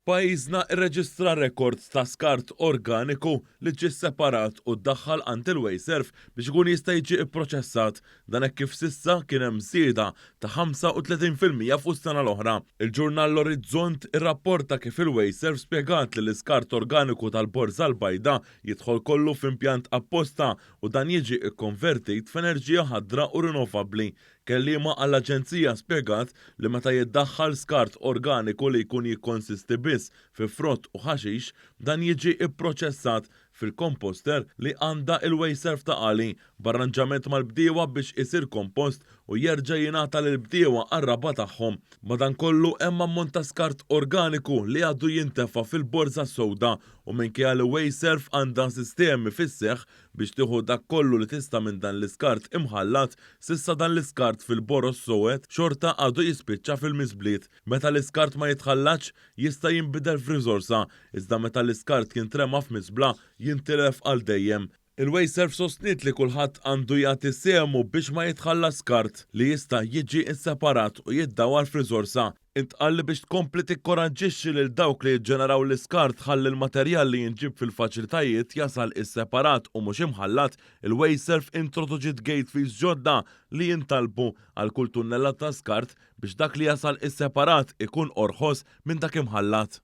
Pajjiżna rreġistra rekord ta' skart organiku li ġie sseparat u ddaħħal għand il-Wasteserv biex ikun jista' jiġi pproċessat. Dan hekk kif s'issa kien hemm żieda ta' 35% fuq is-sena l-oħra. Il-ġurnal L-Orizzont irrapporta kif il-Wasteserv spjegat li l-iskart organiku tal-Borża l-Bajda jidħol kollu f'impjant apposta u dan jiġi kkonvertit f'enerġija ħadra u rinnovabbli. Kelliema għall-Aġenzija spjegat li meta jiddaħħal skart organiku li jkun jikkonsisti biss fi frott u ħaxix, dan jiġi pproċessat fil-komposter li għandha il-Wasteserv Ta' Qali, b'arranġament mal-bdiewa biex isir kompost u jerġa' jingħata lill-bdiewa għar-raba' tagħhom. Madankollu hemm ammont ta' skart organiku li għadu jintefa' fil-borża s-sewda u minkejja li Wasteserv għandha sistemi fis-seħħ biex tieħu dak kollu li tista' minn dan l-iskart imħallat, s'issa dan l-iskart fil-boroż sowed xorta għadu jispiċċa fil-miżbliet. Meta l-iskart ma jitħallatx, jista' jinbidel f'riżorsa, iżda meta l-iskart jintrema f'miżbla, jintilef għal dejjem. Il-Wasteserv sostniet li kulħadd għandu jagħti sehmu biex ma jitħallatx skart li jista' jiġi sseparat u jiddawwar f'riżorsa. Intqal li biex tkompli tikkoraġġixxi lil dawk li jiġġeneraw l-iskart ħalli l-materjal li jinġieb fil-faċilitajiet jasal isseparat u mhux imħallat, il-Wasteserv introduċiet gate fees ġodda li jintalbu għal kull tunnellata ta' skart biex dak li jasal isseparat ikun orħos minn dak imħallat.